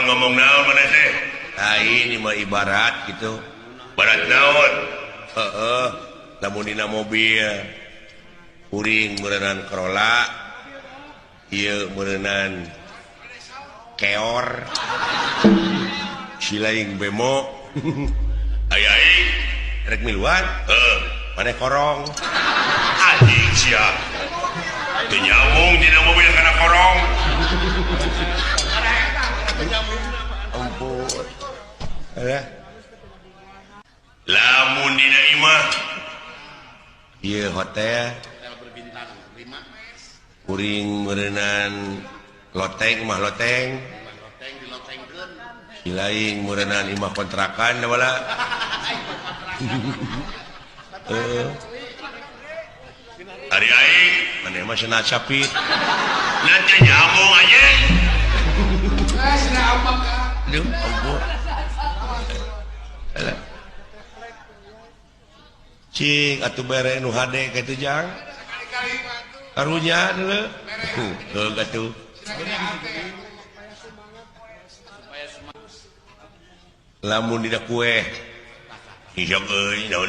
Ngomong naon maneh teh? Lain mah ibarat gitu. Barat naon? Heeh, lamun dina mobil kuring meureunan Corolla, ieu meureunan keor. Si lain bemo. Aya aing rek miluan? Heeh. Maneh korong. Anjing sia. Teu nyambung dina mobil kana korong. Ampun. Alah. Lamun dina imah ieu hotel kuring meureunan loteng mah loteng. Si lain meureunan imah kontrakan da wala. Heeh. Ari aing maneh mah cenah capit. Nanti nyambung anjing. Aduh, ampun. Alah. Cing atuh bere nu hade kitu jang. Karunya deuleu. Heuh atuh. Lamun dina kue. Hijau euy naon.